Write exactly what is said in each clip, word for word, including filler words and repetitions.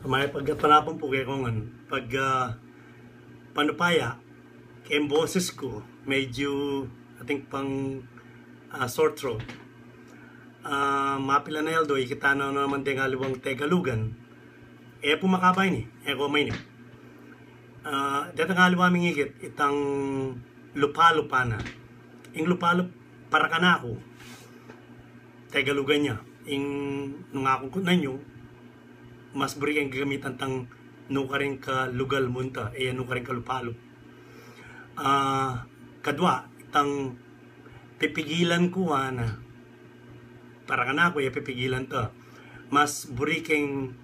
Mayap a pagtanapun pu kekongan, pag, ah, panupaya, keng boses ku, medyu atin pang, ah, sore throat. Ah, mapilan a aldo, ikit tana naman deng aliwang Tegalugan. E pu makabay ni, e ko maini. Ah, detang aliwa mingikit, itang lupalup ana. Ing lupalup, para kanaku, Tegalugan ya. Ing nung aku kutnan yu, mas buri keng gagamitan tang nukarin ka lugal mu nta, e ya nukarin ka lupalup. Ah, kadwa, itang pipigilan ku ana. Para kanaku, e pipigilan ta. Mas buri keng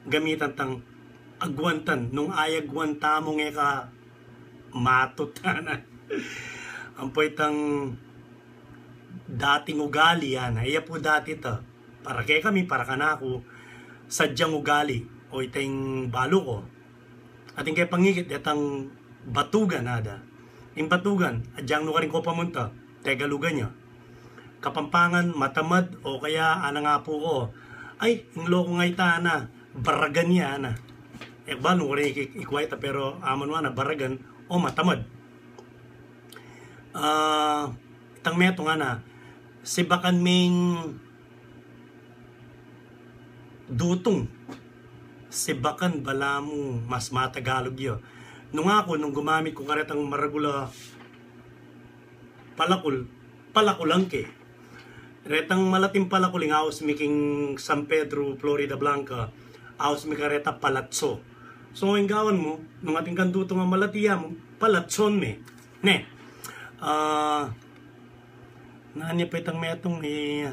gamitan tang agwantan. Nung e agwanta mu, e ka matut ana. Ampo itang dating ugali ana. E ya pu dati ta. Para kekami, para kanaku, sadyang ugali o itang balu ku. Atin ke pangikit, detang batugan ada. Ing batugan, agyang nukarin ku pa mu nta, Tegalugan ya. Kapampangan, matamad, o kaya anang apu ku, "Ay, ing loko nga ita ana, baragan ya ana." E ku balu nukarin ik-, ikwa ita, pero amu na, baragan o matamad. Ah, itang metung ana, sibakan meng dutung. Sibakan, balamu mas matagalug ya. Nung aku, nung gumamit ku karetang maragul a palakul, palakulan ke. Retang malating palakul ing aus mi king San Pedro, Florida Blanca, aus mi kareta palatso. So, ing gawan mu, nung atin kang dutung a malati ya mu, palatson me. Ne. Ah, nanu pa itang metung, e,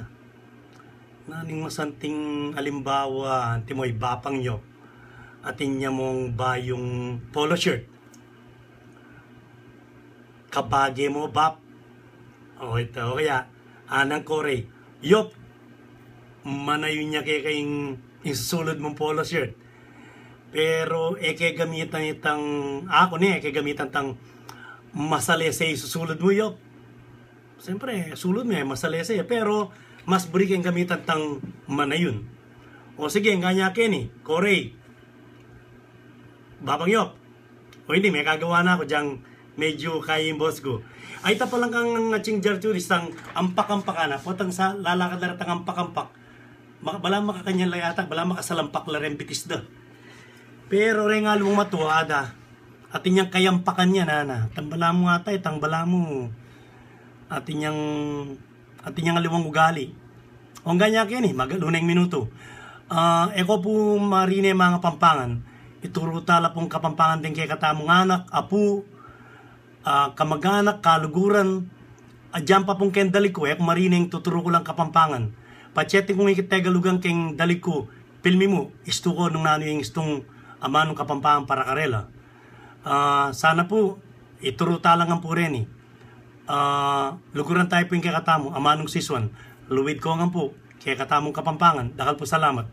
nanu ing masanting alimbawa, anti mo, i Bapang Yop, atin ya mung bayung polo shirt. Kabage mo, Bap. O, ita, o kaya, anang Korey, "Yop, manayun ya keka ing, ing susulud mung polo shirt." Pero e ke gamitan itang, aku ne, e ke gamitan tang, "Masalese ing susulud mu, Yop." Siyempre, sulud me, masalese. Pero mas buri keng gamitan tang "manayun." O sige, ngana keni, "Korey, Bapang Yop." O hindi, mekagawa na ku dyang medyu kaya ing bos ku. Ay, ita palang kang ating Gertrudis, itang ampak-ampak ana. Potang sa lalakad la retang ampak-ampak, maka-, balamu makakanyan la yata, balamu makasalampak la reng bitis da. Pero reng aliwang matua, ada, atin yang kayampakan ya, nana. Itang balamu ata, itang balamu, atin yang, atin yang aliwang ugali. O ngana keni, magalu na ing minutu. Ah, e ko pu marine mangapampangan. Ituru ta la pung Kapampangan deng kekatamung anak, apu, ah, kamag-anak, kaluguran. Agyang pa pung keng dali ku, e ku marine ing tuturu ku lang Kapampangan. Patse atin kung ikit Tegalugan keng dali ku, pilmi mu, istu ko nung nanu ing istung amanung Kapampangan para karela. Ah, sana pu, ituru ta la ngan pu reni. Ah, luguran tayu pu ing kekatamu, amanung sisuan. Luid ko ngan pu, kekatamung Kapampangan. Dakal pung salamat.